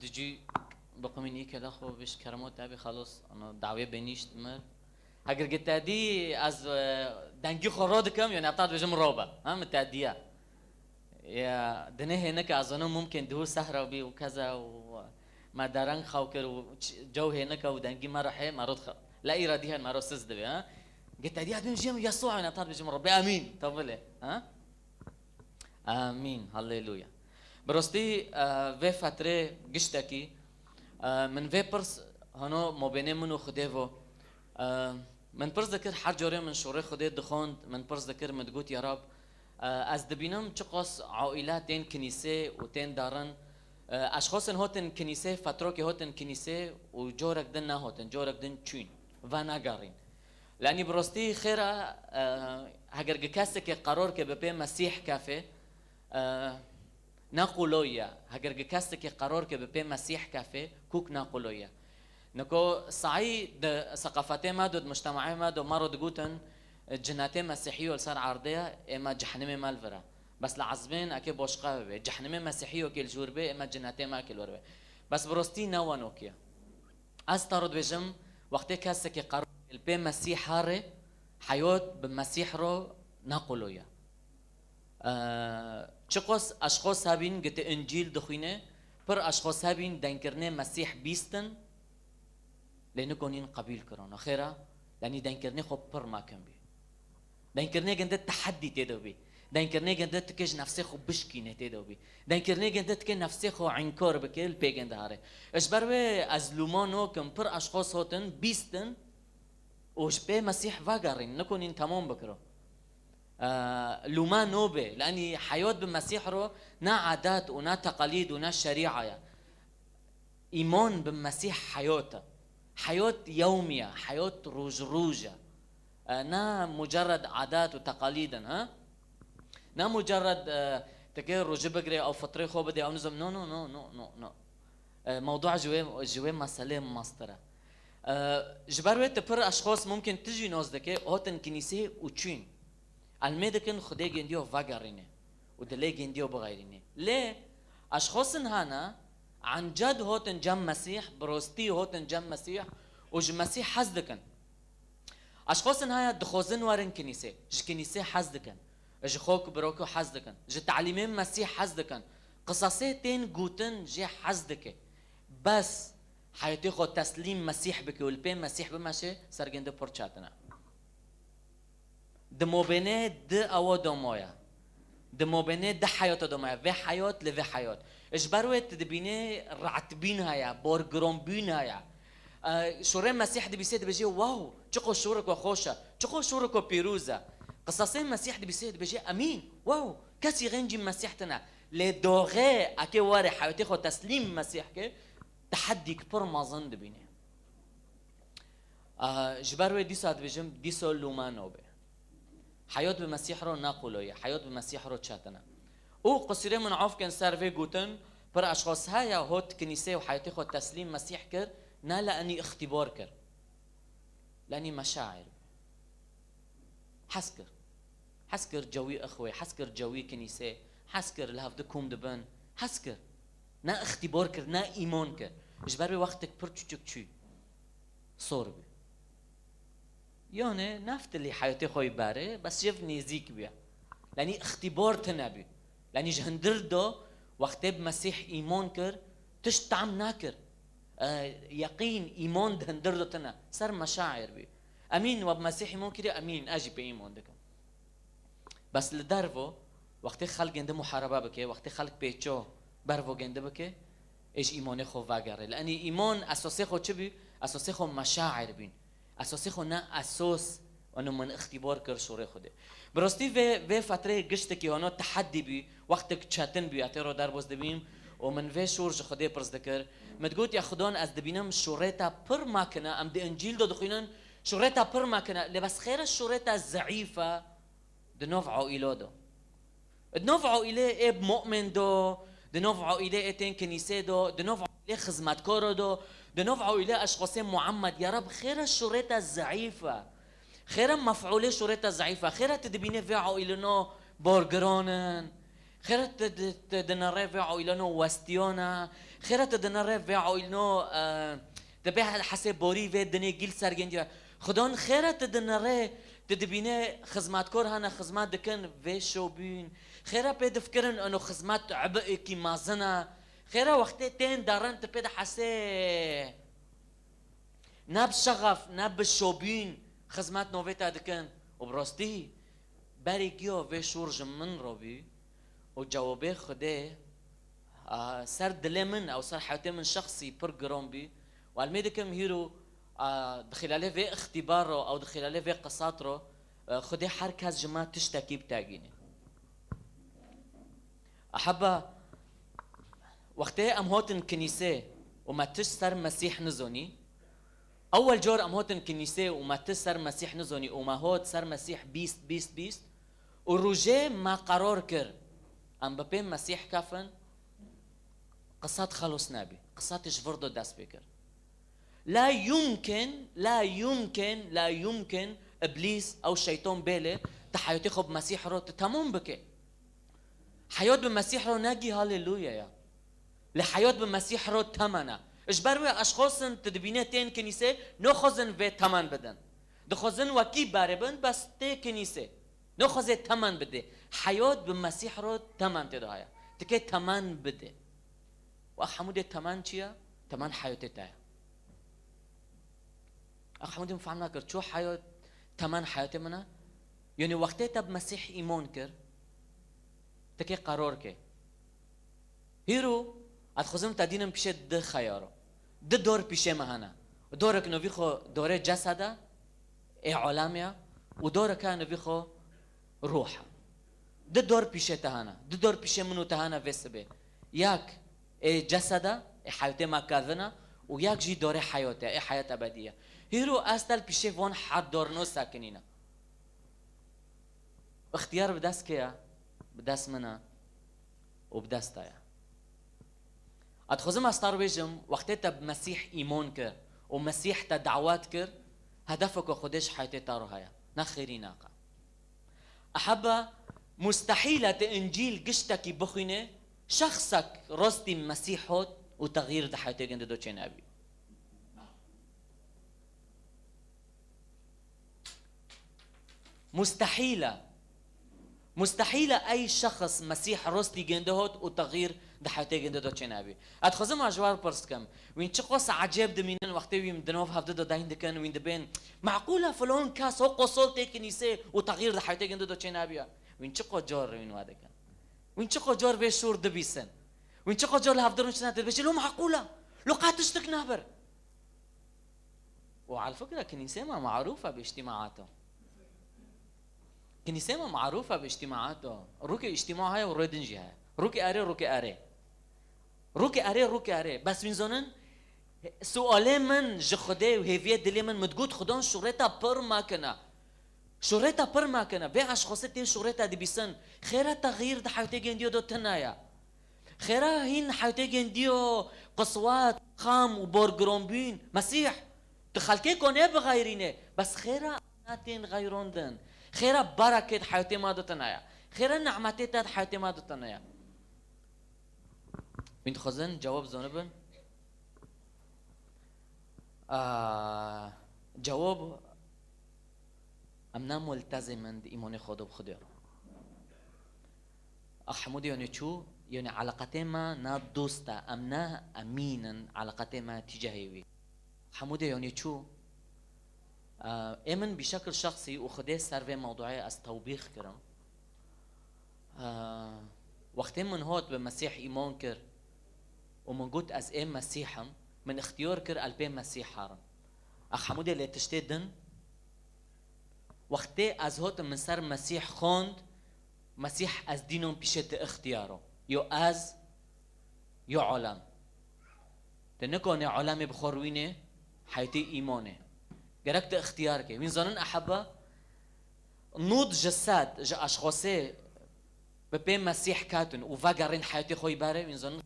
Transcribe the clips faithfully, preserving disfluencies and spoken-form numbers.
Dicî biqimînî kela xwe biş keremo te bî xelos, ano dawê benîşt mir. Heger gi te dî ez, e, dengî xwe ro dikim, yani heta dibêjim ro be. Ha, min te diya. Ya, dinê hênike ez zanim mumkin duhû sehra bî û keza û me dereng xew kir û ç-, cew hênike û dengî me re hê, me ro dixe. La îra dî hen me ro siz dibe, ha? Gi te diya dibêjim Yesû, yani heta dibêjim ro be, amîn. Tavile, ha? Amîn. Halleluya. Bi rastî, e, vê fetrê giştekî, e, min vê pirs hano mabênê min û Xwedê vo. E, min pirs dikir, her carê min şûrê Xwedê dixwend, min pirs dikir, min digot, Ya Rab, e, ez dibînim çiqas aîle tên kinîsê û tên darin, e, eşxosên hotin kinîsê, fetrokê hotin kinîsê û corek din nehotin, corek din çûn, venegerîn. Lanî bi rastî xêr e, e, heger gi kesekê qeror ke bi pê Mesîh kefê, e, ne qolo ye. Heger gi kesekê qeror ke bi pê Mesîh kefê, kûk ne qolo ye. Niko saî di seqafetê me do, di mujtemaê me do, me ro digotin, e, cinetê Mesîhî yo li ser erdê ye, ê me cehnimê me li vir e. Bes li ezmên eke boşqa bibê, cehnimê Mesîhî yo kê li jûr bê, ê me cinetê me kê li wir bê. Bes bi rastî ne weno kê ye. Ez te re dibêjim, wextê kesekî qeror li pê Mesîh herê, heyot bi Mesîh ro ne qolo ye. Ee, çiqos eşxos hebîn gi ti Încîl dixwîne, pir eşxos hebîn dengkirinê Mesîh bîstin, lê nikonîn qebîl kirin. Xêra, lenî dengkirinê xwe pir mekin bî. Dengkirinê ginde teheddî tê de bî. Dengkirinê ginde tike ji nefsê xwe bişkîne tê de bî. Dengkirinê ginde tike nefsê xwe înkar bike, li pê ginde hare. Ji ber wê ez lûma nokim, pir eşxos hotin, bîstin û ji pê Mesîh vegerîn, nikonîn temam bikiro. Ee, lûma nobe, lenî heyot bi Mesîh ro ne adet û ne teqalîd û ne şerîa ye. Îman bi Mesîh heyot e. Heyot yewmî ye, heyot roj roj e. E, ne mucerred adet û teqalîd in, ha? Ne mucerred, e, tike rojî bigire, ew fitrê xwe bide, ew nizam, no, no, no, no, no, no. E, mewdua ji wê, ji wê meselê mastir e. E, ji ber wê ti pir eşxos mumkin ti jî noz dike, hotin kinîsê û çûn. Elmê dikin Xwedê gendiyo vegerîne û dilê gendiyo bixeyrîne. Lê eşxosin hene, enced hotin cem Mesîh, bi rostî hotin cem Mesîh û ji Mesîh hez dikin. Eşxosin haya dixwazin werin kinîsê, ji kinîsê hez dikin, ji xok û biroko hez dikin, ji telîmên Mesîh hez dikin, qisasê tên gotin jê hez dike. Bes heyatê xwe teslîm Mesîh bike û li pê Mesîh bimeşe, ser gende pir çetin e. Di mobênê di ewa domoya. Di mobênê di heyata domoya. Vê heyat li vê heyat. Ji ber wê tu dibînê reetbîn heye, borgironbûn heye. E, şûrê Mesîh dibîsê dibêjê, wow, çiqo şûriko xweş e, çiqo şûriko pîroz e. Qisasê Mesîh dibîsê dibêjê, emîn, wow, kesî xêncî Mesîh tine. Lê doxê eke were heyatê xwe teslîm Mesîh ke, teheddîk pir mezin dibînê. Aha, ji ber wê dîsa dibêjim, dîsa lûma nobe. Heyot bi Mesîh ro ne qolo ye, heyot bi Mesîh ro çetin e. Û qisûrê min af kin ser vê gotin, pir eşxos heye hot kinîsê û heyatê xwe teslîm Mesîh kir, ne lenî îxtîbar kir. Lenî meşair. Hez kir. Hez kir cewî ixwê, hez kir cewî kinîsê, hez kir li hevdi kom dibin, hez kir. Ne îxtîbar kir, ne îman kir. Ji ber wê wextek pir çûçik çû. Sor bû. Yanê neftilî heyatê xwe yî berê, bes jiv nêzîk bûye. Lenî îxtîbar tine bû. Lenî ji hindir de wextê bi Mesîh îman kir, tişt tam nekir. E, yeqîn, îman di hindir de tine. Ser meşair bû. Emîn, we bi Mesîh îman kiriye? Emîn, ez jî pê îman dikim. Bes li dervo, wextê xelk gende muharebe bike, wextê xelk pêço bervo gende bike, ê ji îmanê xwe vegere. Lenî îman esasê xwe çi bû? Esasê xwe meşair bûn. Esasê xwe ne esos, eno min îxtîbar kir şûrê Xwedê. Bi rastî vê, vê fetreyê giştekî hano teheddî bû, wextek çetin bû, etê ro derbas dibîm û min vê şûr ji Xwedê pirs dikir. Min digot, ya Xudan, ez dibînim şûrê te pir mekine, em di Încîl de dixwînin, şûrê te pir mekine, lê bes xêre şûrê te zeîf e, di nav aîlo de. Di nav aîlê ê mu'min de, di nav aîlê ê tên kinîsê de, di nav aîlê xizmetkaro de, di nav aîlê eşxosê muemmed, ya Reb, xêre şûrê te zeîf e. Xêre mef'ûlê şûrê te zeîf e. Xêre tu dibînê vê aîlino borgiran in. Xêre tu di, tu dinere vê aîlino westiyan e. Xêra tu dinere vê oîlno, e, dibê hesê borî vê dinê gîl sergendiya. Xudan xêra tu dinere, tu dibîne xizmatkor hane xizmat dikin vê şobîn. Xêra pê difikirin eno xizmat ebi êkî mazin e. Xêra wextê tên darin tu pê dihesê. Ne bi şexef, ne bi şobîn xizmet novê te dikin. Û bi rastî berê giya vê şor ji min re bî û cewabê Xwedê, a, ser dilê min ew ser heyatê min şexsî pir giran bî. Û elmê dikim hîro, a, di xîlalê vê îxtîbar re ew di xîlalê vê qisat re, e, Xwedê her kes ji me tiştekî bitegîne. Eheba, wextê em hatin kinîsê û me tişt ser Mesîh nizanî, ewel car em hatin kinîsê û me tişt ser Mesîh nizanî û me hat ser Mesîh bîst, bîst, bîst û rojê me qerar kir, em bi pê Mesîh kefin, qisat xelos nebî. Qisatê ji vir de dest pê kir. La yumkin, la yumkin, la yumkin Îblîs ew şeytan bêle, tu heyatê xwe bi Mesîh re tu temam bike. Heyat bi Mesîh re negî, haleluya ya. Lê heyat bi Mesîh re temen e. Ji ber wê eşxosin tu dibîne tên kinîsê, naxwazin vê temen bidin. Dixwazin wekî berê bin, bes tê kinîsê. Naxwaze temen bide. Heyat bi Mesîh re temen tê de heye. Tu kê temen bide. Û ev hemû dê temen çi ye? Temen heyatê te ye. Ev hemû dê min fehm nakir. Ço heyat, temen heyatê min e? Yanî wextê te bi Mesîh îman kir, tu kê qerar kê. Hîro, ez dixwazim te dînim pîşê di xeyaro. Di dor pîşê me hene. Dorek novî xwe dorê cesed e, ê olemê ye, û dorek hene novî xwe ruh e. Di dor pîşê te hene. Di dor pîşê min û te hene vê sibê. Yek ê cesed e, ê heyatê me kevin e, û yek jî dorê heyat e, ê heyat ebedî ye. Hîro ez te li pîşê van her dorno sekinîne. Îxtiyar bi dest kê ye? Bi dest min e û bi dest te ye. Ez dixwazim ez te re bêjim, wextê te bi Mesîh îman kir û Mesîh te dawet kir, hedefeke Xwedê ji heyatê te re heye. Ne xêrî nake. Eheba, mustehîl e tu Încîl giştekî bixwîne, şexsek rastî Mesîh hot û texyîr di heyatê ginde do çênebî. Mustehîl e. Mustehîl e ey şexs Mesîh rastî ginde hot û texyîr di heyatê ginde de çênebî. Ez dixwazim ez ji we re pirs dikim. Wîn çiqas ecêb dimînin wextê wîn di nav hevdi de deyn dikin, wîn dibên, meqûl e filan kes ho qosol tê kinîsê û texyîr di heyatê ginde de çênebiya. Wîn çiqas car wîn we dikin. Wîn çiqas car vê şûr dibîsin. Wîn çiqas car li hevdirûn çine dibêjin, lo meqûl e. Lo qet tiştik nabir. وعلى فكرة كنيسة ما معروفة باجتماعاتها. كنيسة ما معروفة باجتماعاتها. Rûkê îjtîma heye û rê din jî heye. Rûkê erê, rûkê erê. Rûkê erê, rûkê erê. Bes wîn zonin, sualê min ji Xwedê û hêviyê dilê min, min digot, Xudan şûreta pir makine. Şûreta pir makine. Vê eşxosê tên şûreta dibîsin. Xêra texyîr di heyatê gendiyo do tine ye. Xêra hîn heyatê gendiyo qiswet, xam û borgironbîn. Mesîh, tu xelkê konê bixeyrîne, bes xêra na tên xeyrondin. Xêra bereket heyatê ma de tine ye. Xêra nimetê te di heyatê ma de tine ye. Wîn dixwazin cewab zonibin? Aa, cewab, em ne multezim in di îmanê xwe de bi Xwedê re. Ex hemû dê yanî çû, yanî eleqetê me ne dost e, em ne emîn in, eleqetê me tîcehê wî. Hemû dê yanî çû, e, ê min bîşekil şexsî û Xwedê ser vê mewdueyê ez tewbîx kirim. E, wextê min hot bi Mesîh îman kir û min got, ez ê Mesîh im, min îxtiyar kir el pê Mesîh herim. Ex hemû dê lê tiştê din, wextê ez hotim min ser Mesîh xwend, Mesîh ez dînom pîşê tu îxtiyaro. Yo ez, yo olem. Tu nikonê olemê bi xwe rûnê, heytê îmonê. Gerek tu îxtiyar kê. Wîn zanin eheba, nod ji sed ji eşxosê bi pê Mesîh ketin û vegerên heyatê xwe yî berê, wîn zanin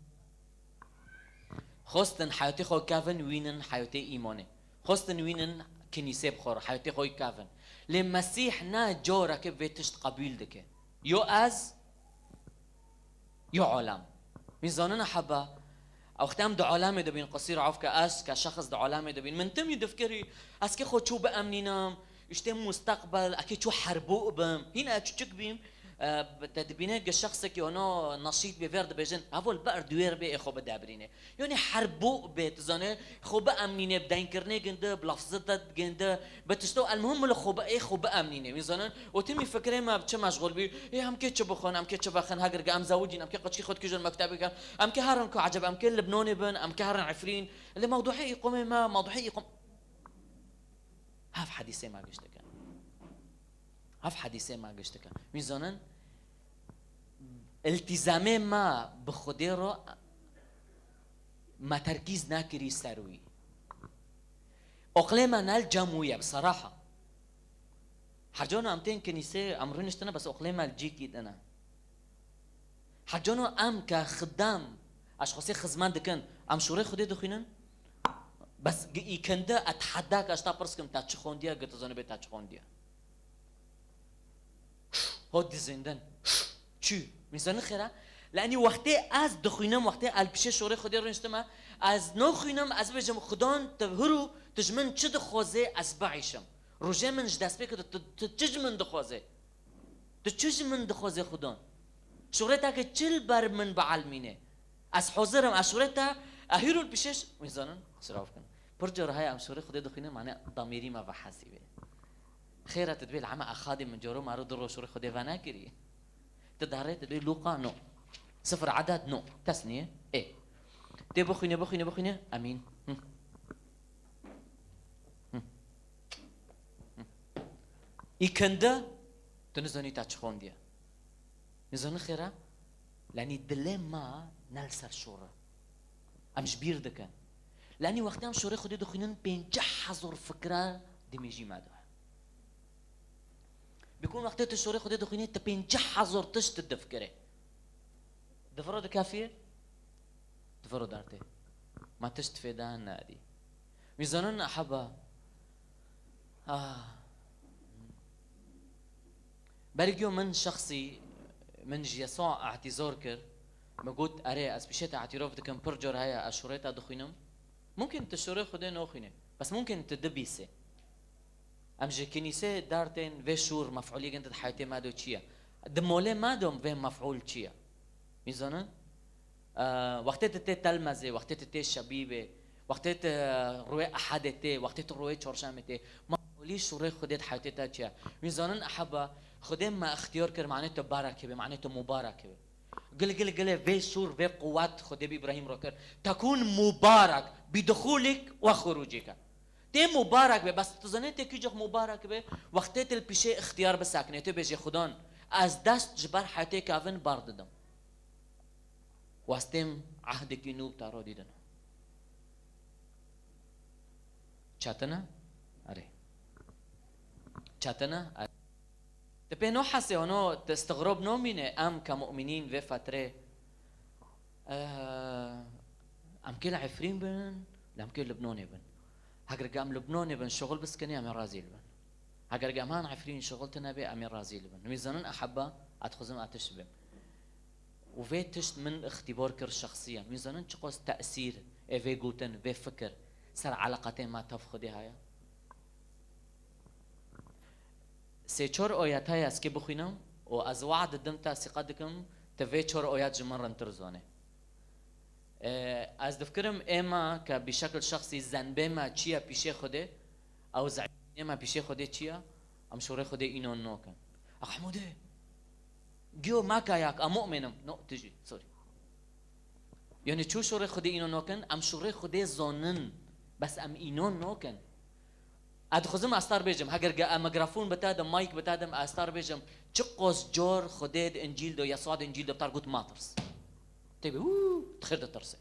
xwestin heyatê xwe kevin, wînin heyatê îmonê. Xwestin wînin kinîsê bi xwe re, heyatê xwe yî kevin. Lê Mesîh ne careke vê tişt qebûl dike. Yo ez, yo olem. Wîn zanin eheba, Wextê em di alemê de bîn, qesîr afke ez ke şexs di alemê de bîn, min timî difikirî, ez kê xwe çû biemnînim, îştê musteqbel, ekê çû herbû bim. Hîn ez çûçik bîm, e, te dibîne ge şexsekî ono neşît bê vêr dibêjin, heval ber di wêr bê ê xwe bidebrînê. Yanî herbû bê, tu zanê, xwe biemnînê, bi deynkirinê gindi, bi lafzeta gindi, bi tişto, elmuhim min li xwe bi-, ê xwe biemnînê. Wî zanin, û timî fikrê me bi çi meşxul bî, ê em kê çi bixwin, em kê çi vexin, heger ge em zewicîn, em kê qeçkî xwe dikijin mektebê ke, em kê herin ku eceb, em kê Libnanê bin, em kê herin Efrîn. Lê mewduhê îqomê me, mewduhê îqom-, Hev hedîsê me giş dike. Hev hedîsê me giş dike. Wî zanin, îltîzamê me bi Xwedê re me terkîz nekirî ser wî. Oqlê me ne li cem wî ye, bi seraha. Her cano em tên kinîsê, em rûniştine, bes oqlê me li cîkî din e. Her cano em ke xidem, ez xwesê xizmet dikin, em şûrê Xwedê dixwînin, bes gi-, îkinde ez tehedda ke ez ta pirs kim, te çi xwendiye, gi tu zanibê te çi xwendiye. Hot dizîndin. Çû. Mîzanî xêra. Lenî wextê ez dixwînim, wextê el pişê şorê Xwedê rûniştime, ez naxwînim, ez bêjim, Xudan, tu hiro, tu ji min çi dixwazê, ez biîşim. Rojê min ji dest pê kir, tu, tu çi ji min dixwazê? Tu çi ji min dixwazê, Xudan? Şorê te ke çi li ber min bielmînê? Ez hazir im, ez şorê te, ez hiro li pişê ş-, wî zanin, xisra bikin. Pir car heye em şorê Xwedê dixwînin, mane damêrî me vehesîbê. Xêr e, tu dibê li heme exadê min caro maro du roj şorê Xwedê venekirî. Tu darê, tu dibê Lûqa no. Sifir eded no. Tesniye. Ê. Tê bixwîne, bixwîne, bixwîne. Emîn. Hı. Hı. Hı. Îkinde, tu nizanî te çi xwendiye. Nizanî xêr e? Lenî dilê me ne li ser şor e. Em ji bîr dikin. Lenî wextê em şorê Xwedê dixwînin, pêncî hezar fikre di mêjî me de. Bikûn wextê tu şorê Xwedê dixwînî, tu pêncî hezar tişt tu difikirê. Di viro dikefî? Di viro dertê. Ma tişt fêda nedî. Wî zanin eheba. Ah. Bergiyo min şexsî, min ji Yesa ehtîzar kir. Me got, erê, ez pişê te ehtîrof dikim, pir car heye, ez şorê te dixwînim. Mumkin tu şorê Xwedê noxwînê. Bes mumkin tu dibîsê. Em ji kinîsê dertên vê şûr mef'ûlî gund di heyatê me de çi ye? Di molê me de vê mef'ûl çi ye? Wî zanin? E, wextê tu tê telmezê, wextê tu tê şebîbê, wextê tu rûyê ehedê tê, wextê tu rûyê çarşemê tê, mef'ûlî şûrê Xwedê di heyatê te çi ye? Wî zanin eheba, Xwedê me ixtiyar kir, manê tu barek hebe, manê tu mubarek hebe. Gil, gil, gilê vê şûr, vê quwet Xwedê bi Îbrahîm re kir. Tekûn mubarek, bi duxûlik we xurûcîke. Tê mubarek be, bes tu zanê tê kî cix mubarek be, wextê tu li pişê ixtiyar biseknê, tu bêjê, Xudan, ez dest ji ber heyatê kevin bar didim. Westêm ehdekî nû bi te re dîdin. Çetin e? Erê. Çetin e? Erê. Tu pê no hesê, ono tu istigrob nomîne, em ke mu'minîn vê fetrê, eh, em kê li Efrîn bin, lê em kê Lubnanê bin. Heger ke em Lubnanê bin, şixul biskinê, em ê razî li bin. Heger ke em han Efrîn şixul tune bê, em ê razî li bin. Wî zanin eheba, ez dixwazim ez tişt bêm. Û vê tişt min îxtîbar kir şexsiyan. Wî zanin çiqas tesîr ê vê gotin, vê fikir ser eleqatê me tev Xwedê heye? Sê çar ayet heye ez kê bixwînim û ez we'd didim te, sîqet dikim, tu vê çar ayet ji min rintir zanê. E, ez difikirim ê me ke bi şekil şexsî zenbê me çi ye pîşê Xwedê, ew zehîfînê me pîşê Xwedê çi ye, em şorê Xwedê înan nakin. Ehmudê, giyo me ke yak, em mu'min im. No, tu jî, sorry. Yanî çû şorê Xwedê înan nakin, em şorê Xwedê zanin, bes em înan nakin. Ez dixwazim ez tar bêjim, heger ge-, e, mikrofon bi te de, mayk bi te de, ez tar bêjim, çiqas car Xwedê di Încîl de, Yesa di Încîl de bi tar got matirs. Tê bê, hû, dixêr ditirsê.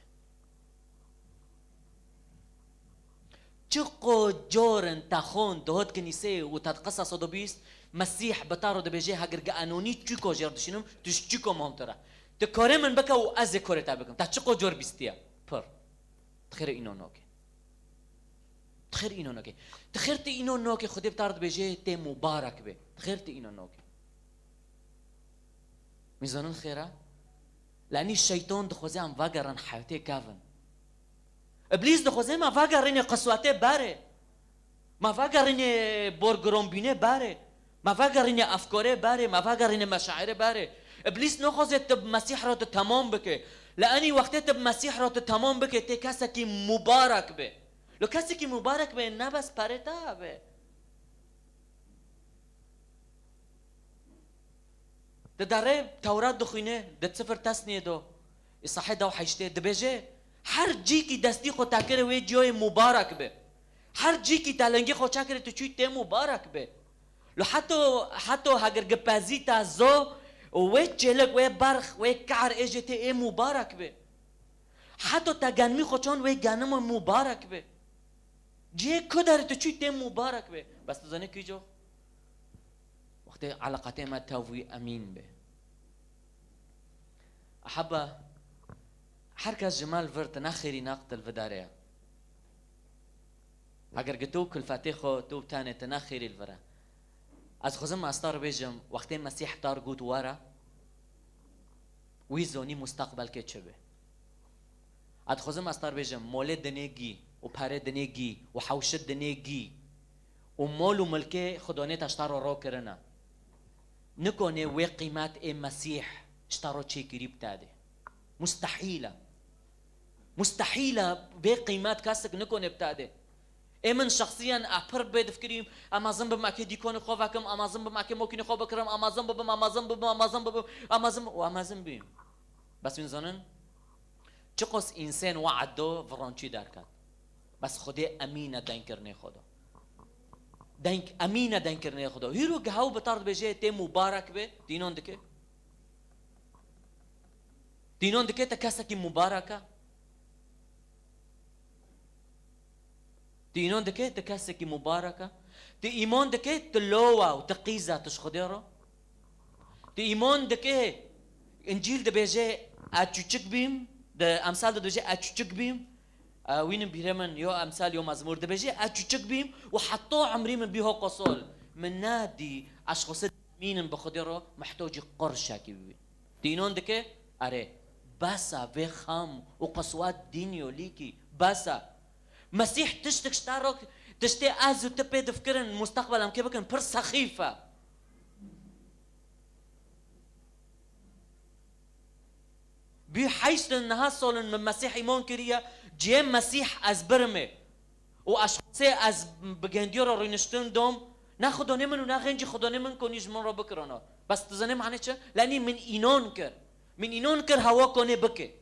Çiqo car in te xwend, dihot kinîseyê û te di qisa sed û bîst, Mesîh bi te re dibêje, heger ge enonî çûko jêr dişînim, tu ji çûko mamtir e. Tu karê min bike û ez ê karê te bikim. Te çiqo car bîstiye? Pir. Dixêr îno nokê. Dixêr îno nokê. Dixêr tu îno nokê, Xwedê bi te re dibêje, tê mubarek bê. Dixêr tu îno nokê. Wî zanin xêr e? Lenî şeytan dixwaze em vegerin hewtê kevin. Îblîs dixwaze me vegerîne qiswetê berê. Me vegerîne borgironbînê berê. Me vegerîne efkorê berê. Me vegerîne meşairê berê. Îblîs naxwaze tu bi Mesîh re tu temam bike. Li enî wextê tu bi Mesîh re tu temam bike, tê kesekî mubarek be. Li kesekî mubarek be, ne bes perê te be. Di derê Tewrat dixwîne, di sifir Tesniyê do, îsahê dew heştê dibêje, her cîkî destî xwe te kire wê ciyayê mubarek be. Her cîkî te lingê xwe çekire tu çûyî tê mubarek be. Lo heto, heto heger gipezî te zo û wê çêlik, wê berx, wê kehr êjê tê ê mubarek be. Heto te genimî xwe çand wê genima mubarek be. Cihê ku derê tu çûyî tê mubarek be. Bes tu zanî kî co? Wextê eleqetê me tev wî emîn be. Eheba, her kes ji me li vir tine xêrî naqite li vir derê ye. Heger gi tu û kulfetê xwe tu bi tenê tine xêrî li vir e. Ez xwezim ez te re bêjim, wextê Mesîh te re got were, wî zonî musteqbelkê çi be. Ez dixwazim ez te re bêjim, molê dinê gî û perê dinê gî û hewşit dinê gî û mol û milkê Xwedonê te ji te re ro kirine. Nikonê wê qîmet ê Mesîh ji te re çêkirî bi te de. Mustehîl e. Mustehîl e vê qîmet kesek nikonê bi te de. Ê min şexsiyen e pir bê difikirîm, em mezin bim, ekê dîkonê xwe vekim, em mezin bim, ekê mokînê xwe bikirim, em mezin bibim, em mezin bibim, em mezin bibim, em mezin û em mezin bîm. Bes wîn zanin, çiqas însên we'd do, virançî derket. Bes Xwedê emîn e dengkirinê xwe do. Deng, emîn e dengkirinê xwe do. Hîro gihew bi te re dibêje, tê mubarek be, dînan dike. Dînan dike te kesekî mubarek e. Tu înan dike tu kesekî mubarek e. Tu îman dike tu low e û tu qîz e, tu ji Xwedê re. Tu îman dike, Încîl dibêje, ez çûçik bîm, di Emsal de dibêje, ez çûçik bîm. E, wînin bîrê min, yo Emsal, yo Mezmûr, dibêje, ez çûçik bîm û heta emrî min bî hoqa sol. Min nedî ez ji xwe ser emînim bi Xwedê re, mihtacî qirşekî bibî. Tu înan dike? Erê. Bes e, vê xem û qiswet dînyo lîkî. Bes e. Mesîh tiştik ji te re, tiştê ez û tu pê difikirin, musteqbel em kê bikin, pir sexîf e. Bî heşt in niha solin min Mesîh îman kiriye, cihê Mesîh ez birime. Û ez xwesê ez bi gendiyo re rûniştin dom, ne xudonê min û ne xêncî xudonê min konî ji min re bikirana. Bes tu zanî mane çi? Lenî min înan kir. Min înan kir hewa konê bike.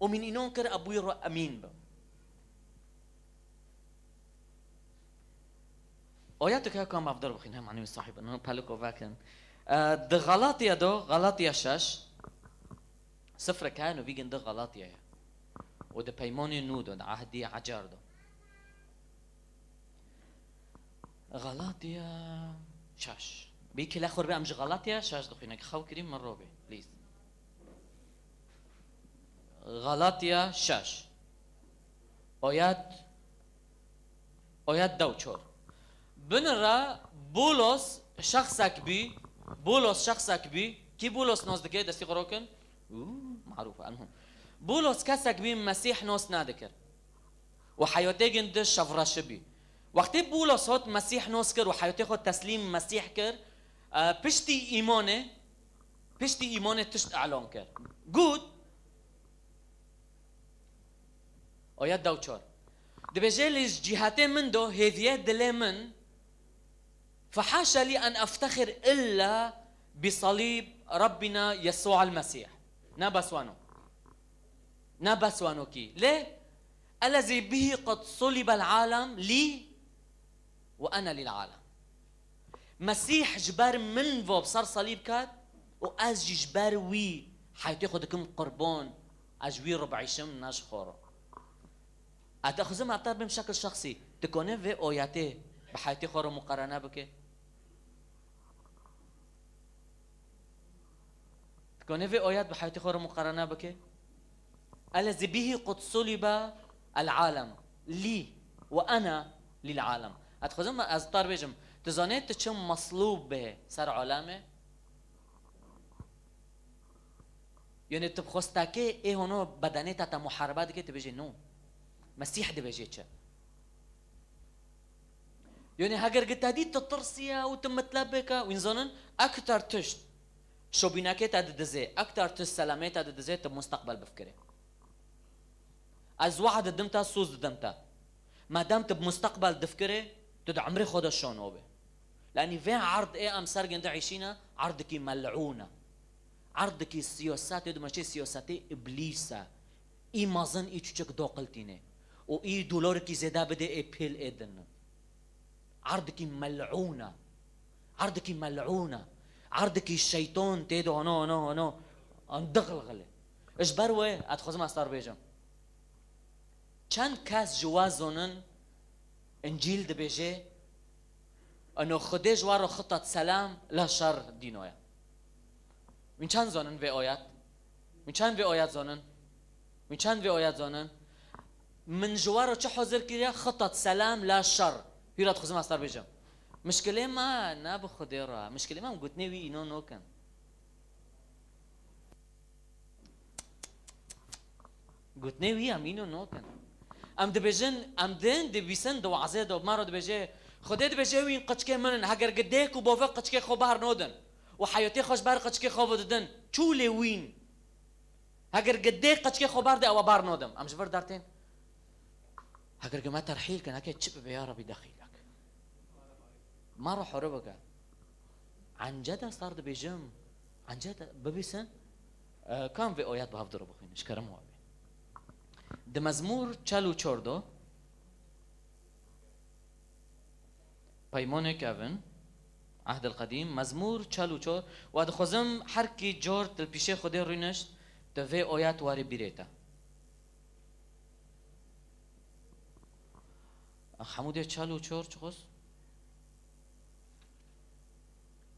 Û min înan kir ebûyî re emîn bim. Ayeteke kam ev der bixwîne, mane wî sahîb, no peliko vekin. E, di Xalatya do, Xalatya şeş, sifreke hene, vî gin di Xalatya ye. Û di peymanê nû do, di ehdî ecar do. Xalatya şeş. Bî kile xwe be em ji Xalatya şeş dixwîne, ki xew kirî min robê, please. Xalatya şeş. Ayet, ayet dew çor. Bin re Bolos şexsek bî, Bolos şexsek bî, kî Bolos nas dike, destî xwe rokin? Û, marûf e, elhum. Bolos kesek bî, Mesîh nas nadikir. Û heyatê gin di şevreşi bî. Wextê Bolos hot Mesîh nas kir û heyatê xwe teslîm Mesîh kir, e, piştî îmanê, piştî îmanê tişt elan kir. Got, ayet dew çar. Dibêje, lê ji cîhetê min do hêviye dilê min, فحاشا لي أن أفتخر إلا بصليب ربنا يسوع المسيح. Ne bes wano. Ne bes wano kî. Lê الذي به قد صلب العالم لي وأنا للعالم. Mesîh ji ber min ve bi ser salîb ket û ez jî ji ber wî heyatê xwe dikim qurban, ez ji wî re biîşim, ne ji xwe re. Ez dixwazim ev te bim şekil şexsî. Dikone vê oyetê bi heyatê xwe re muqarene bike? Dikone vê oyet bi heyatê xwe re muqarene bike? الذي به قد صلب العالم لي وأنا للعالم. Ez dixwazim ez tar bêjim, tu zanê tu çi meslûb be ser alemê? Yanî tu bi xwestekê ê hono bedenê te te muharebe dike, tu bêjê no. Mesîh dibêje çi? Yanî heger gi te dît tu tirsiye û tu mitlebek e, wîn zanin ekter tişt şobînekê te didizê, ekter tişt selamê te didizê, tu musteqbel bifikirê. Ez wah didim te, soz didim te. Madem tu bi musteqbel difikirê, tu di emrê xwe de şano bê. Lanî vê erd ê em ser ginde îşîne, erdikî mel'ûn e. Erdikî siyasetê dimeşê siyasetê îblîs e. Î mezin î çûçik doqiltînê. Û î dolarikî zêde bidê ê pêl ê din. Erdikî mel'ûn e. Erdikî mel'ûn e. Erdikî şeytan tê de ana, ana, ana, an dixilxilê. Ji ber wê, ez dixwazim ez te re bêjim. Çend kes ji we zonin, Încîl dibêje, eno Xwedê ji we re xitat selam, la şer dîno ye. Min çend zonin vê ayet? Min çend vê ayet zonin? Min çend vê ayet zonin? Min ji we re çi hazir kiriye? Xitat selam, la şer. Hîra dixwazim ez te re bêjim. Mişkilê me ne bi Xwedê re. Mişkilê me em gotinê wî îno nokin. Gotinê wî em îno nokin. Em dibêjin, em din dibîsin di wazê de, me re dibêje, Xwedê dibêje, wîn qiçkê min in, heger gi dêk û bovê qiçkê xwe ber nodin û heyatê xwe ji ber qiçkê xwe vedidin, çû lê wîn. Heger gi dê qiçkê xwe berdê, ewa ber nodim. Em ji vir dertên. Heger gi me terhîl kin, heke çi bibe ya Rebî dexîlek. Ma re hore bike. Ence de sar dibêjim. Ence de bibîsin. E, kam vê oyet bi hev diro bixwînin. Ji kerem we bê. Di Mezmûr çel û çor do. Peymanê kevin, Ehdil Qedîm, Mezmûr çel û çar, wa dixwazim her kî car til pîşê Xwedê rûnişt, tu vê oyet warê bîrê te. Ax, hemû dê çel û çar çiqos?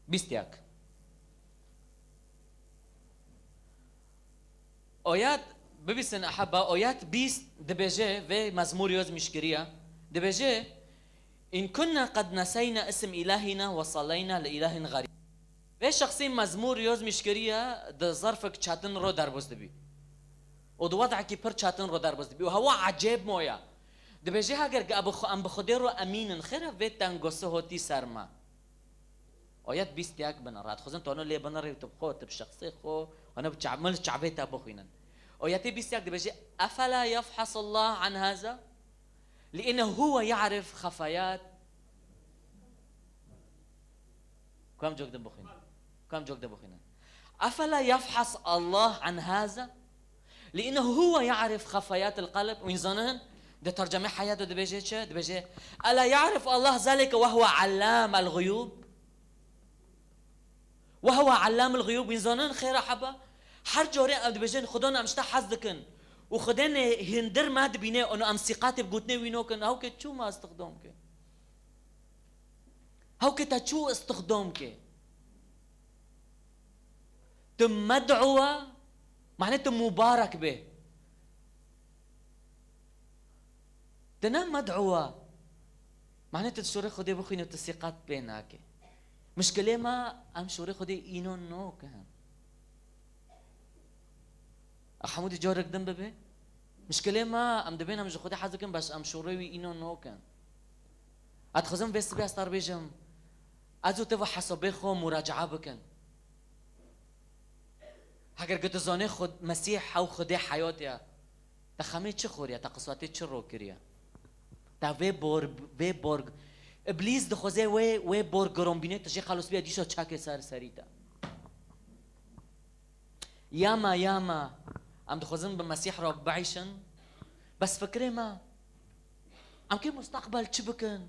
Bîst yek. Oyet, bibîsin eheba, oyet bîst dibêje, vê Mezmûr yazmîş kiriye. Dibêje, "În kunna qed neseyna ism ilahina we saleyna li ilahin xerîb." Vê şexsî Mezmûr yazmîş kiriye, di zerfek çetin ro derbas dibî. Û di wedekî pir çetin ro derbas dibî. Û hewa ecêb moya. Dibêje, heger em bi Xwe-, em bi Xwedê ro emîn in, xêr e vê tengosê hotî ser me. Oyet bîst yek binere. Dixwazin tu hano lê binere û tu bi xwe, tu bi şexsê xwe, hano bi çav-, min li çavê te bixwînin. Oyetê bîst yek dibêje, "Efela yefhasullah an haza? Li innehu huve ya'rif xefayat." Ku em cok din bixwînin. Ku em cok din bixwînin. "Efela yefhas Allah an haza?" Li innehu huve ya'rif xefayatil qelb. Wîn zanin, di tercemê Heyat de dibêje çi? Dibêje, "Ela ya'rif Allah zalike ve huve allamel guyub?" Ve huve allamel guyub. Wîn zanin, xêra heba. Her carê em dibêjin, Xudan em ji te hez dikin. Û Xwedê nê hindir me dibîne, û em sîqatê bi gotinê wî nokin. Hewke çû me istixdam ke. Hewke te çû istixdam ke. Tu med'û e, mane tu mubarek bê. Tu ne med'û e, mane tu şorê Xwedê bixwîne, tu sîqat pê nake. Mişkilê me, em şorê Xwedê îno nokin. Ex hemû dî carek din bibe. Mişkilê me, em dibên em ji Xwedê hez dikin, bes em şorê wî îno nokin. Ez dixwazim vê sibê ez te re bêjim, ez û tu ve hesabê xwe muracaa bikin. Heger ku tu zanê Xwed-, Mesîh ew Xwedê heyat e, te xemê çi xwariye, te qiswetê çi ro kiriye? Te vê bor, vê bor, Îblîs dixwaze wê, wê bor giron bîne, tu jê xelos bîye, dîsa çekê ser serî te. Ya me, ya me, em dixwazin bi Mesîh re bieyşin. Bes fikrê me, em kê mustaqbel çi bikin?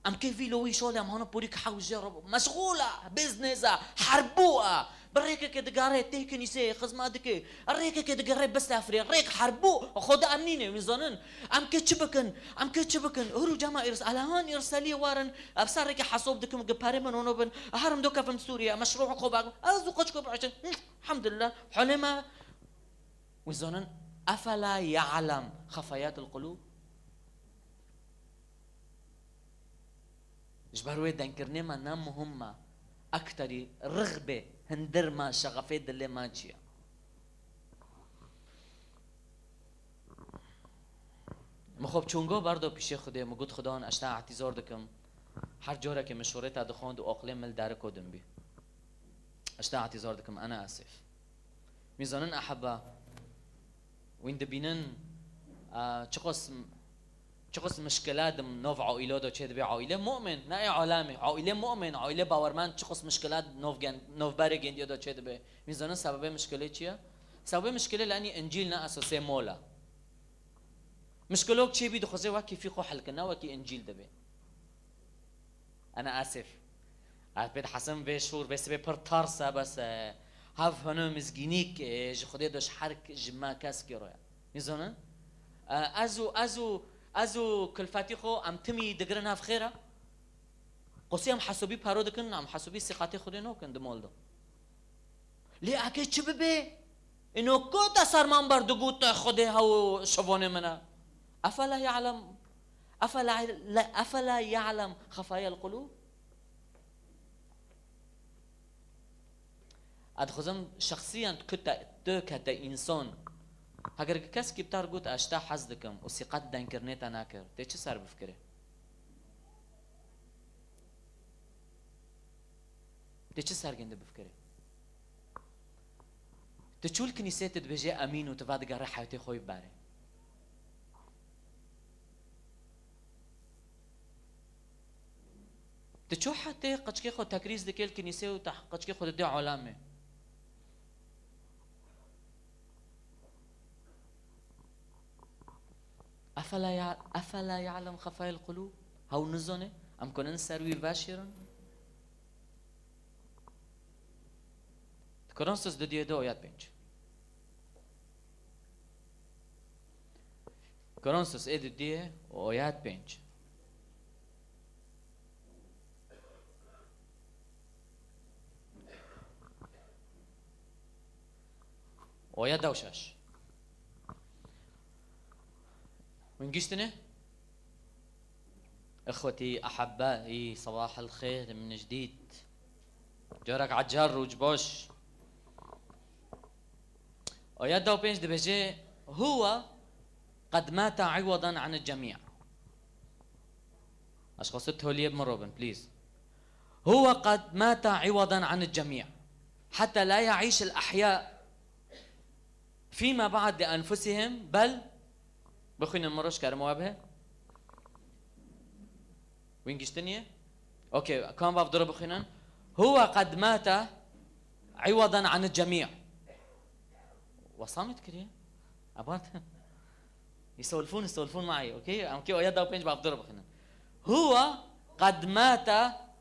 Em kê vîlo wî şolê em hana porî ki hewce re meşxûl e, business e, herbû e. Bi rêkekê digere tê kinîseyê xizmet dike. Rêkekê digere bisefrê, rêk herbû. Xweda em nîne, wî zanin. Em kê çi bikin? Em kê çi bikin? Hûr û cema îrs-, elehan îrseliyê warin. Ev ser rêkê hesab dikim, gi perê min ono bin, herim do kevim Sûriye, meşrû xwe bak, ez û qoçko biçin. Elhamdülillah, holê me, wî zanin, efela ya'lem xefayatil qulûb? Ji ber wê dengkirinê me ne muhim me, ekterî rix bê, hindir me, şexefê dilê me çi ye? Min xwe bi çonga berda pîşê Xwedê, min got, Xudan, ez te ehtîzar dikim. Her carekê min şorê te dixwend û aqilê min li deriko din bî. Ez te ehtîzar dikim, ene esif. Wî zanin ehebba, wîn dibînin, e, çiqas, çiqas mişkile di nav aîla de çêdibe. Aîle mu'min, ne ê alemê. Aîle mu'min, aîle bawermend çiqas mişkile di nav gen-, navberê gendiya de çêdibe. Wîn zanin sebebê mişkilê çi ye? Sebebê mişkilê li enî Încîl ne esasê mola. Mişkilok çêbî dixwaze wekî fî xwe hilkine, wekî Încîl dibe. Ene esif. Ez pê dihezim vê şûr, vê sibê pir ters e, bes, e, hev hene mizgînîk, e, ji Xwedê de ji her k-, ji me keskî re ye. Nîzanin? E, ez û, ez û, ez û kulfetî xwe em timî digirin hev xêr e? Qosî em hesabî pero dikin, em hesabî sîqetê Xwedê nakin di mal de. Lê eke çi bibe? Îno ku te serman berdigot te Xwedê hew şivanê min e? Efela ya'lem, efela, efela ya'lem xefayel qulûb? Ez dixwazim şexsiyen tu ke te, tu ke te însan. Heger keskî bi te re got, ez ji te hez dikim û sîqet dengkirinê te nekir, tê çi ser bifikirê? Tu çi sergên de bifikirî? Tu çû li kinîsê, tu dibêjê emîn û tu vedigerî heyatê xwe yê berê. Tu çû hetê qeçkê xwe tekrîz dikê li kinîsê û te qeçkê xwe didê alemê. Efela ya-, efela ya'lem xefayel qulûb? Hew nizane? Em kunin ser wî veşêrin? Di Korinthos dudiyê de oyat pênc. Korinthos ê dudiyê oyat pênc. Oya dew şaş. Hûn giştine? Ixwetî, ehebbâî, sebahel xêr min cidîd. Carek ecer rûc baş. Oya dew pênc dibêje, Huwa qed mate iwadan anil cemî'. Eşxasê toliyê bi min robin, please. Huwa qed mate iwadan anil cemî'. Heta la yaîşel ehyâ fîma ba'd li enfusihim, bel, bixwînin min roj kerime we bihe. Wîn giştiniye? Okey, kan vav dure bixwînin. Huwa qed mate iwadan anil cemî'. Wesamit kiriye. Abart. يسولفون، يسولفون معي، أوكي؟ أم كي أويدا وبينج بابدر بخنا. هو قد مات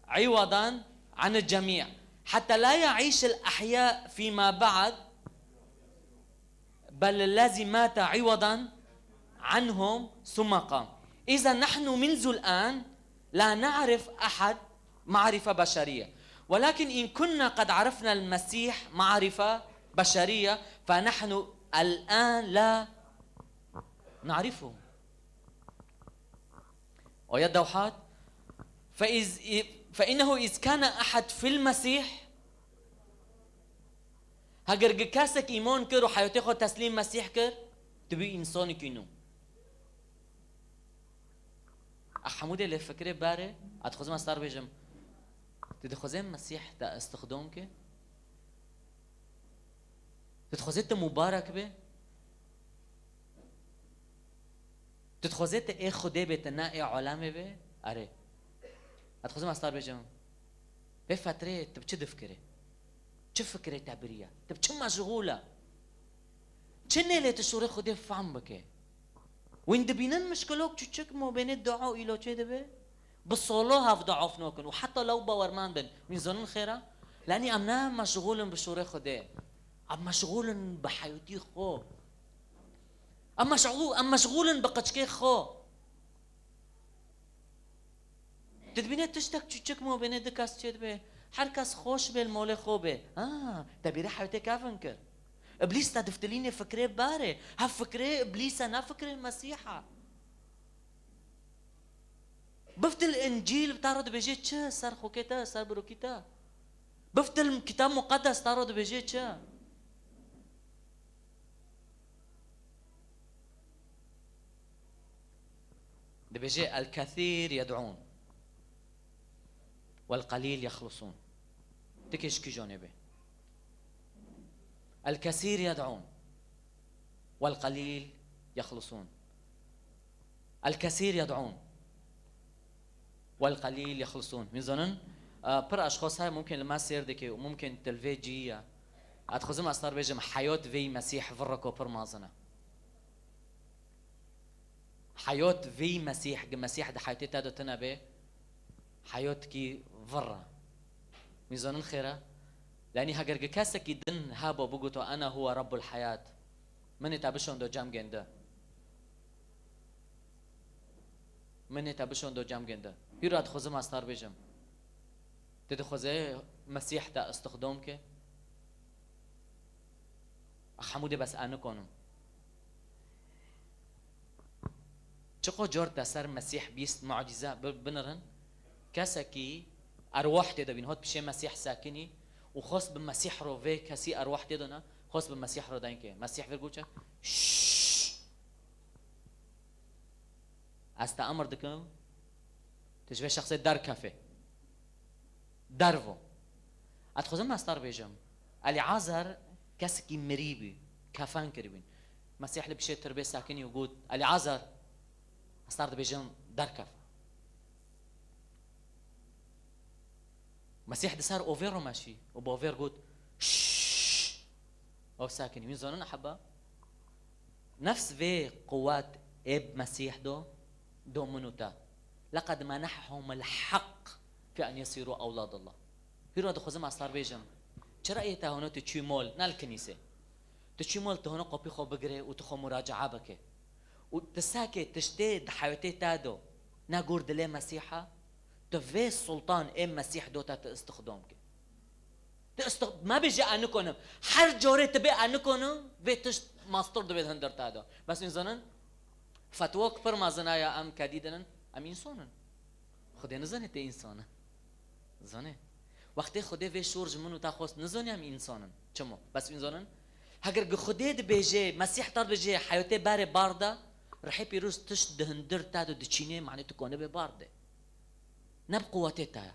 عوضا عن الجميع، حتى لا يعيش الأحياء فيما بعد، بل الذي مات عوضا عنهم ثم قام. إذا نحن منذ الآن لا نعرف أحد معرفة بشرية، ولكن إن كنا قد عرفنا المسيح معرفة بشرية، فنحن الآن لا نعرفه. آية دوحات، فإذ، فإنه إذ كان أحد في المسيح، Heger gi kesek îman kir û heyatê xwe teslîm Mesîh kir, tu bî însanekî nû. Ex hemû dê lê fikrê berê, ez dixwazim ez te re bêjim. Tu dixwazê Mesîh te istixdam ke? Tu dixwazê tu mubarek bê? Tu dixwazê tu ê Xwedê bê, tu ne ê alemê bê? Erê. Ez dixwazim ez te re bêjim. Vê fetreyê tu bi çi difikirî? Çi fikrê te biriye? Tu bi çi meşxûl e? Çi nêlê tu şûrê Xwedê fehm bike? Wîn dibînin mişkilok çûçik mabênê dua û îlo çê dibe? Bi solo hev dua nakin û heta lew bawermend bin. Wîn zanin xêr e? Lenî em ne meşxûl in bi şûrê Xwedê. Em meşxûl in bi heyatî xwe. Em meşxû-, em meşxûl in bi qeçkê xwe. Tu dibîne tiştek çûçik mabênê du kes çê dibe. Her kes xweş bê li malê xwe bê. Ha, te bîrê heyatê kevin kir. Îblîs te diftilînê fikrê berê. Hev fikrê Îblîs e, ne fikrê Mesîh e. Biftil Încîl bi te re dibêje çi? Ser xokê te, ser birokî te. Biftil Kitab Muqeddes te re dibêje çi? Dibêje, "El-kethîr yed'ûn, wel-qelîl yexlusûn." Tikê ji kî jonê bê? "El-kesîr yed'ûn, wel-qelîl yexlusûn." El-kesîr yed'ûn, wel-qelîl yexlusûn. Hûn zanin, e, pir aşxos heye, mumkin li me sêr dike û mumkin tu li vê cihî ye. Ez dixwazim ez te re bêjim, heyat vê Mesîh vir e ku pir mezin e. Heyat vê Mesîh, gi Mesîh di heyatê te de tune bê, heyatkî vir e. Hûn zanin xêr e? Yanî heger gi kesekî din heba bigoto, "Ene huwe Rabbul Heyat." Min ê te bişondo cem gênde. Min ê te bişondo cem gênde. Hîra dixwazim ez te re bêjim. Tu dixwaze Mesîh te istixdam ke? Hemû dê bes ez nikonim. Çiqo car te ser Mesîh bîst mucîze bi-, binirin, kesekî erwah tê de bîn, hot pişê Mesîh sekinî û xwest bi Mesîh ro vê kesî erwah tê de ne, xwest bi Mesîh ro dayîn ke. Mesîh vir goçe, "Şşş! Ez te emir dikim, tu ji vê şexsê derkefê." Dervo. Ez dixwazim ez te re bêjim, Elîazar kesekî mirî bî, kefen kiribîn. Mesîh li pişê tirbê sekinî û got, "Elîazar, ez te re dibêjim, derkef." Mesîh di ser ovê re meşî û bi ovê re got, "Şşş!" Ew sekinî. Hûn zanin heba? Nefs vê quwet ê bi Mesîh do, do min û te. "Leqed menehehum el-heq fi en yesîrû ewladallah." Hîra dixwazim ez te re bêjim, çira ê te hona tu çû mol, ne li kinîsê. Tu çû mol, tu hona qopî xwe bigirê û tu xwe muracaa bike. Û tu sekê tiştê di heyatê te do, ne gor dilê Mesîha, tu vê sultan ê Mesîh do te tu istixdam ke. Tu istix-, me bêje ez nikonim. Her carê tu bê ez nikonim, vê tişt mastir dibê di hundir te de. Bes hûn zanin, fetwa ku pir mezin e ya em kedî dinin, em însan in. Xwedê nizane tê însan e. Zane. Wextê Xwedê vê şor ji min û te xwest, nizane em însan in. Çima? Bes hûn zanin, heger gi Xwedê dibêje, Mesîh te dibêje, heyatê berê bar de, Rihê Pîroz tişt di hundir te de diçînê, manê tu konibê bar de. Ne bi quwetê te ye.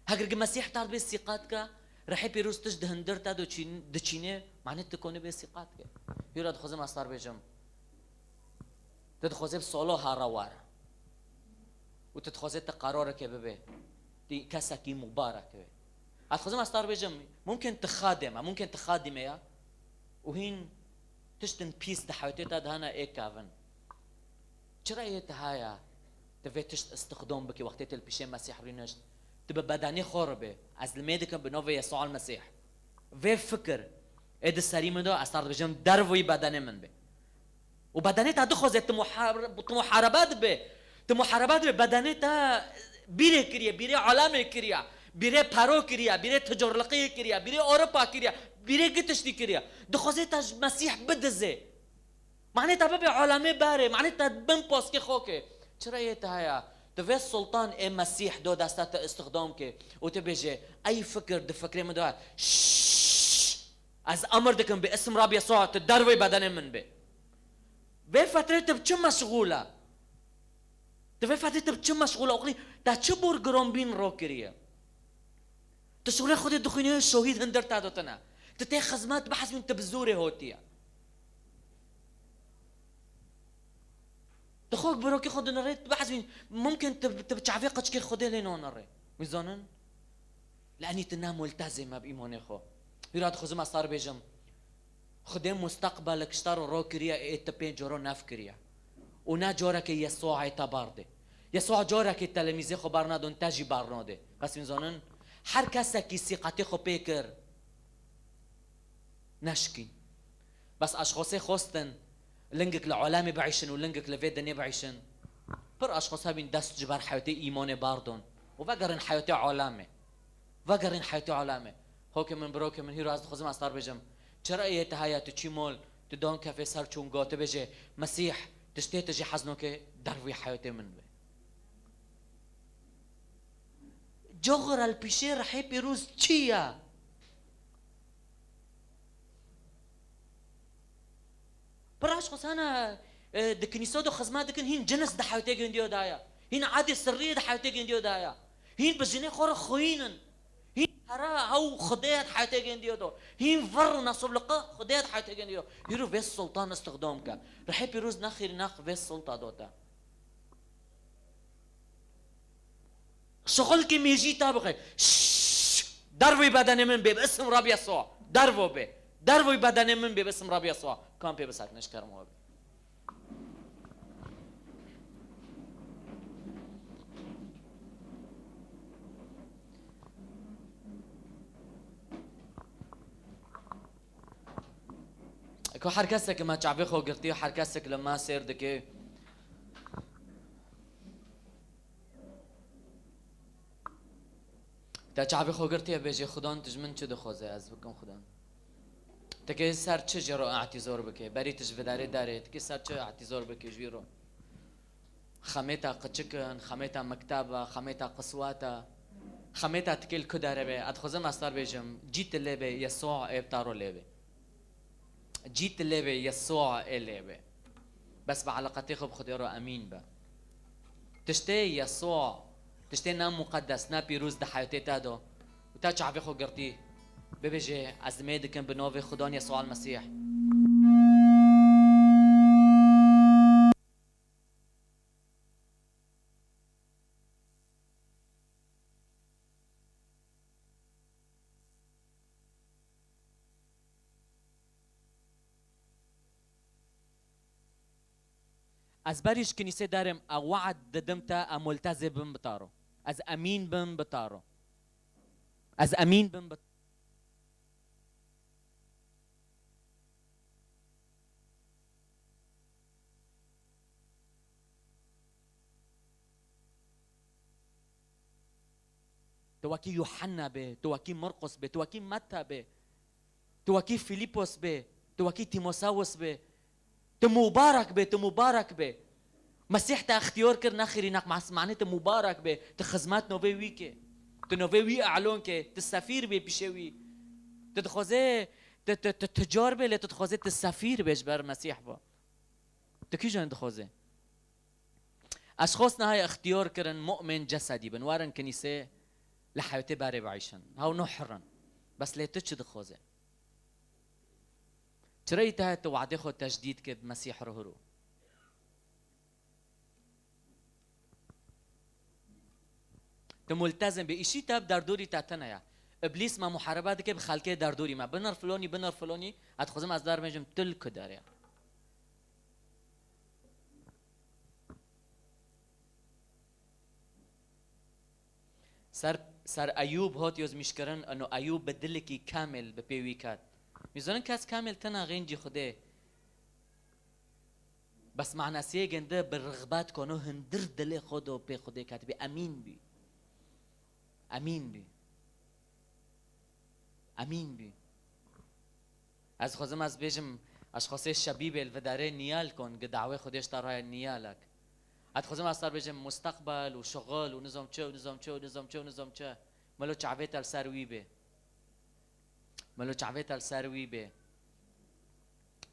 Heger gi Mesîh te re bê sîqat ke, Rihê Pîroz tişt di hundir te de çîn-, diçînê, manê tu konibê sîqat ke. Hîra dixwazim ez te re bêjim. Tu dixwazê bi solo here were. Û tu dixwazê tu qerareke bibê. Tu kesekî mubarek bê. Ez dixwazim ez te re bêjim, mumkin tu xadê me, mumkin tu xadî me ya. Û hîn tiştin pîs di heyatê te de hene ê kevin. Çira yê te haya tu vê tişt istixdam bikî wextê tu li pişê Mesîh rûnişt? Tu bi bedenê xwe re bê. Ez limê dikim bi navê Yesûa Mesîh. Vê fikir ê di serî min de, ez te re dibêjim, dervî bedenê min bê. Û bedenê te dixwaze tu muhar-, tu muharebe dibe. Tu muharebe dibe. Bedenê te bîrê kiriye, bîrê alemê kiriye, bîrê pero kiriye, bîrê ticorliqiyê kiriye, bîrê Ewropa kiriye, bîrê gi tiştî kiriye. Dixwaze te ji Mesîh bidizê. Manê te bibe alemê berê, manê te bin paskê xwe ke. Çira yê te heye? Tu vê sultan ê Mesîh do desta te istixdam ke û tu bêje, ey fikir di fikrê min de, şşş, ez emir dikim bi isim Rabî Yesûa tu dervê bedenê min bê. Vê fetrê tu bi çi meşxûl e? Tu vê fetrê tu bi çi meşxûl e? Oxirî te çi bor gironbîn ro kiriye? Tu şûlê Xwedê dixwînî, şohîd hundir te dotine. Tu tê xizmet, bihesbîn tu bi zorê hotiye. Tu xwe bi rokê xwe dinirê, tu bihesbîn, mumkin tu, tu bi çavê qeçkê Xwedê lê nonirê. Wî zanin? Li enî tu ne multezim e bi îmanê xwe. Hîra dixwazim ez te re bêjim. Xwedê musteqbelek ji te re ro kiriye, ê te pênc coro nef kiriye. Û ne carekê Yesûayê te berdê. Yesûa carekê telemîzê xwe bernadon, te jî bernadê. Bes hûn zanin, her kesekî sîqetê xwe pê kir, neşikîn. Bes aşxosê xwestin, lingik li alemê biîşin û lingik li vê dinê biîşin. Pir aşxos hebîn dest ji ber heyatê îmanê berdon û vegerin heyatê alemê. Vegerîn heytê alemê. Hokê min, birokê min, hîro ez dixwazim ez te re bêjim. Çira yê te heye tu çî mol, tu dan kefê ser çûn go, tu bêjê, Mesîh, tiştê tu jî hez noke dervî heyatê min be. Coxir el pîşê rihê pîroz çi ye? Pir aşxos hene, E, di kinîsa de xizmet dikin, hîn cinis di hewtê gindiyo de ya. Hîn edê sirriyê di hewtê gindiyo de ya. Hîn bi jinê xwe re xwînin. Hîn hera hew Xwedê di hewtê gindiyo de. Hîn vir û nesobliqe Xwedê di hewtê gindiyo. Hîro vê sultan istixdam ke. Rihê pîroz nexirî nex vê sulta dote. Şixulkî mêjî te bixe. Şşş! Dervî bedenê min bê, bi isim Rab Yesûa. Dervo bê. Dervî bedenê min bê, bi isim Rab Yesûa. Kan pê bisekine ji kerem we bê. Ku her kesek me çavê xwe girtî, her kesek li me sêr dike. Te çavê xwe girtiye, bêjê, Xudan, tu ji min çi dixwaze, ez bikim Xudan. Tu kê ser çi jê re ehtîzor bike? Berî tu ji vidarê derê, tu kê ser çi ehtîzor bike ji wî re? Xemê te qiçik in, xemê te mekteb e, xemê te qiswet e, xemê te tikê li ku derê be? Ez dixwazim ez te re bêjim, cî tu lê be, Yesûa ê bi te re lê be. Cî tu lê be, Yesûa ê lê be. Bes bi eleqetê xwe bi Xwedê re emîn be. Tiştê Yesûa, tiştê na muqeddes, na pîroz di heyatê te de û te çavê xwe girtî, bibêje, ez dimê dikim bi navê Xudan Yesûa el-Mesîh. Ez berî ji kinîsê derim, e we'd didim te, e multezim bim bi te re. Ez emîn bim bi te re. Ez emîn bim bi Tu wekî Yuhanna be, tu wekî Markus be, tu wekî Metta be, tu wekî Filîpos be, tu wekî Tîmosawos be. Tu mubarek be, tu mubarek be. Mesîh te extiyar kir, nexirî neq mas-, manê tu mubarek be, tu xizmet novê wî ke. Tu novê wî elon ke, tu sefîr bê pişê wî. Tu dixwaze, tu, tu, tu tucar be, lê tu dixwaze tu sefîr be ji ber Mesîh ve. Tu kîjan dixwaze? Ez xwest niha extiyar kirin, mu'min cesedî bin, werin kinîsê, li hewtê berê biîşin. Hew no hir in. Bes lê tu çi dixwaze? Çirayî te tu wadê xwe tejdîd kir bi Mesîh re hiro. Tu multezim bî, îşî te bi derdorî te tune ye. Îblîs me muharebe dike bi xelkê derdorî me. Binir filonî, binir filonî, ez dixwazim ez derbêjim tu li ku derê. Ser, ser Eyûb hot yozmîşkirin, ino Eyûb bi dilekî kamil bi pê wî ket. Mîzonin kes kamil tena xêncî Xwedê. Bes manasiyê ginde bi rixbet kono hindir dilê xwe do pê Xwedê ket bî. Emîn bî. Emîn bî. Emîn bî. Ez xwezim ez bêjim, ez xwesê şebîbê li vidarê niyal kon, gi dawê Xwedê ji te raya niyalek. Ez xwezim ez te bêjim, musteqbel û şixul û nizam çi û nizam çi û nizam çi û nizam çi. Melo çavê te li ser wî bê. Melo çavê te li ser wî bê.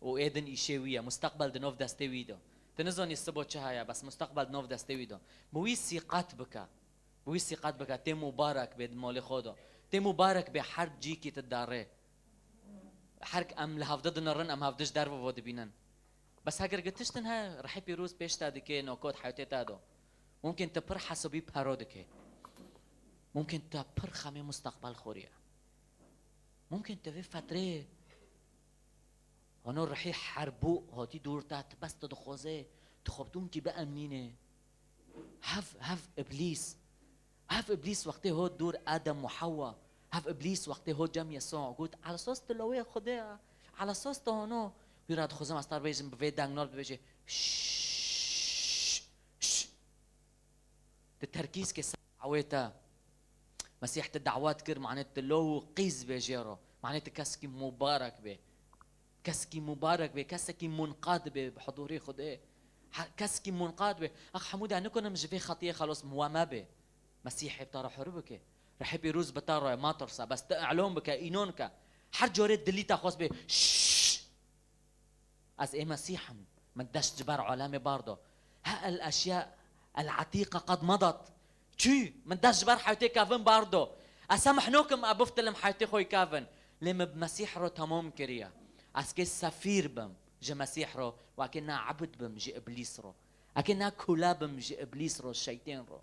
Û ê din îşê wî ye. Musteqbel di nov destê wî de. Tu nizanî sibo çi heye, bes musteqbel di nov destê wî de. Bi wî sîqet bike. Bi wî sîqet bike. Tê mubarek bê di malê xwe de. Tê mubarek bê her cîkî tu darê. Her em li hevdi dinirin, em hevdi ji derve ve dibînin. Bes heger gi tiştin he, rihê pîroz pêş te dike, nokot hewtê te do. Mumkin tu pir hesabî pero dike. Mumkin te pir xemê musteqbel xoriye. Mumkin tu vê fetrê Hano rihî herbû hatî dûr te, tu bes tu dixwazê, tu xwe bi tûnkî biemnînê. Hev, hev Îblîs. Hev Îblîs wextê hot dûr Adem û Hewa. Hev Îblîs wextê hot cem Yesûa got, Elasas tu lawê Xwedê ye. Elasas tu hano. Wî re dixwazim ez te bêjim, bi vê dengnar bibêje, Şşş! Şşş! Tu terkîz ke ser dawê te. Mesîh tu dawet kir, mane tu lo û qîz bê jê re. Mane tu keskî mubarek bê. Keskî mubarek bê, kesekî munqad bê bi hudûrê Xwedê. He, keskî munqad bê. Ax hemû de nikonim ji vê xetiyê xelos miwe me bê. Mesîhê bi te re hur bike. Rihê pîroz bi te re matirse. Bes tu elon bike, înon ke. Her corê dilî te xwest bê. Şşş! Ez ê Mesîh im. Min dest ji ber alemê bardo. Ha el eşya el etîqa qed medat. Çû, min dest ji ber heyatê kevin bardo. Ez semihnokim, ez biftilim heyatê xwe yê kevin. Lê min bi Mesîh re temam kiriye. Ez kê sefîr bim ji Mesîh re, û ez kê ne ebd bim ji Îblîs re. Ez kê ne kule bim ji Îblîs re, şeytên re.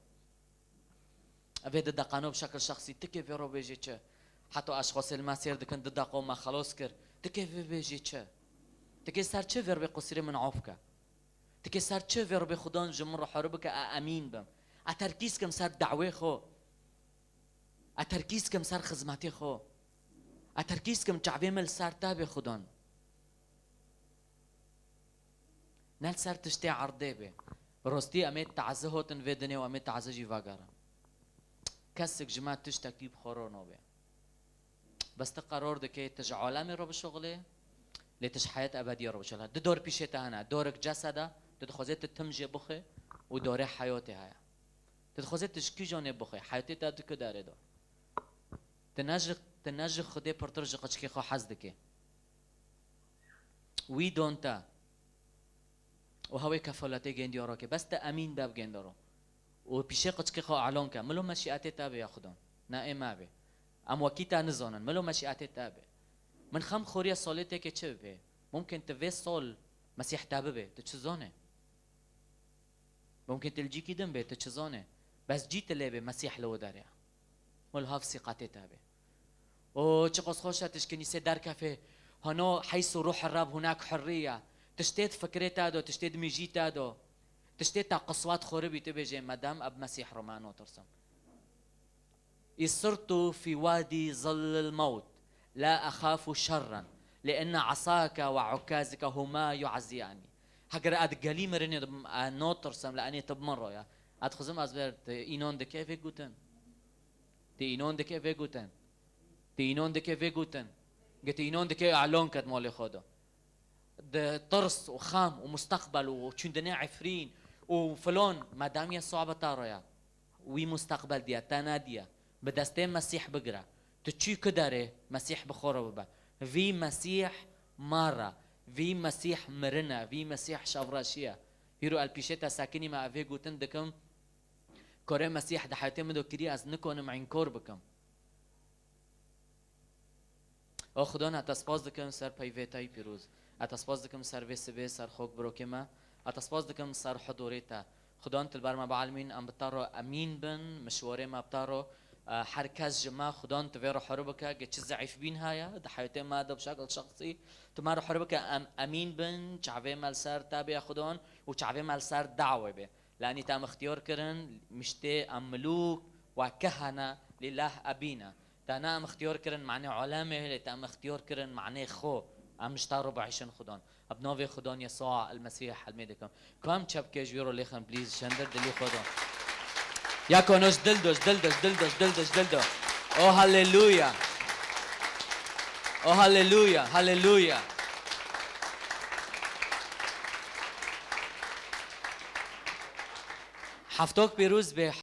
Evê di deqano bi şekil şexsî, ti kê vê re bêjê çi? Heta ez xwesê li me sêr dikin, di deqo me xelos kir. Ti kê vê bêjê çi? Ti kê ser çi vê re bê qusirê min af ke? Ti kê ser çi vê re bê Xudan ji min re hori bike, e emîn bim? E terkîz kim ser dawê xwe. E terkîz kim ser xizmetê xwe. E terkîz kim çavê min li ser te bê Xudan. Ne li ser tiştê erdê bê. Bi rostî em ê taze hotin vê dinê û em ê taze jî vegerin. Kesik ji me tiştekî bi xwe re nobê. Bes tu qeror dikê tu ji alemê re bişuxulê, lê tu ji heyet ebediyê re bişuxulê. Du dor pîşê te hene. Dorek ceseda, tu dixwazê tu tim jê bixwê û dorê heyotê heye. Tu dixwazê tu ji kîjan ê bixwê? Heyotê te di ku derê de? Tu ne ji, tu ne ji Xwedê pirtir ji qiçkê xwe hez dikê. Wî don te. Û hewê kefoletê gêndiya rokê. Bes te emîn be bi gêndaro. Û pîşê qiçkê xwe alon ke. Milo meşîetê te be ya Xudan. Ne ê me be. Em wekî te nizanin. Milo meşîetê te be. Min xem xoriya solê têkê çi bibê? Mumkin tu vê sol Mesîh te bibe. Tu çi zanê? Mumkin tu li cîkî din bê, tu çi zanê? Bes cî tu lê bê, Mesîh li we derê ye. Mil hav sîqetê te bê. O, çiqas xweş e, tu ji kinîsê derkefê. Hano heys û ruh Reb hunek hurrî ye. Tiştê di fikrê te do, tiştê di mijî te do. Tiştê te qiswet xoribî tu bêjê, me dem eb Mesîh re me notirsim. Îsirtu fî wadî zillil mewt, la exafu şerren, li inne esake we ukazike huma yu'ezziyanî. Heger ez di gelî mirinê de bim, ez notirsim, li enê tu bi min re ye. Ez dixwazim ez ber, tu înon dike vê gotin? Tu înon dike vê gotin? Tu înon dike vê gotin? Ge tu înon dike, alon ke di malê xwe de. Di tirs û xem û musteqbel û çûndinê Efrîn û filon, me dem Yesûa bi te re ye. Wî musteqbel diye, te nediye. Bi destê Mesîh bigire. Tu çû ku derê, Mesîh bi xwe re bibe. Vî Mesîh mar e, vî Mesîh mirin e, vî Mesîh şevreşî ye. Hîro el pîşê te sekinî me, ez vê gotin dikim, korê Mesîh di heyatê min de kirî, ez nikonim înkor bikim. O Xudan, ez te spas dikim ser peyvê te yî pîroz. Ez te spas dikim ser vê sibê, ser xok birokê me. Ez te spas dikim ser hudurê te. Xudan, tu li ber me bielmîn, em bi te re emîn bin, mişwarê me bi te re, e, her kes ji me, Xudan, tu vê re huri bike, ge çi zeîfbîn heye, di heyatê me de bi şekil şexsî, tu me re huri bike, em emîn bin, çavê me li ser te bê, Xudan, û çavê me li ser dawê bê. Lanî te em ixtiyar kirin, miştê em milûk we kehene lîlah ebîne. Te ne em ixtiyar kirin manê alemê, lê te em ixtiyar kirin manê xwe. Em ji te re biişin Xudan. Eb navê Xudan Yesûa el Mesîh helmê dikim. Ku em çepkê ji wî re lêxin, please, şendir dilî xwe de. Ya kono ji dil do, ji dil do, ji dil do, ji dil do, ji dil do. O haleluya. O haleluya, haleluya. Heftok pîroz be.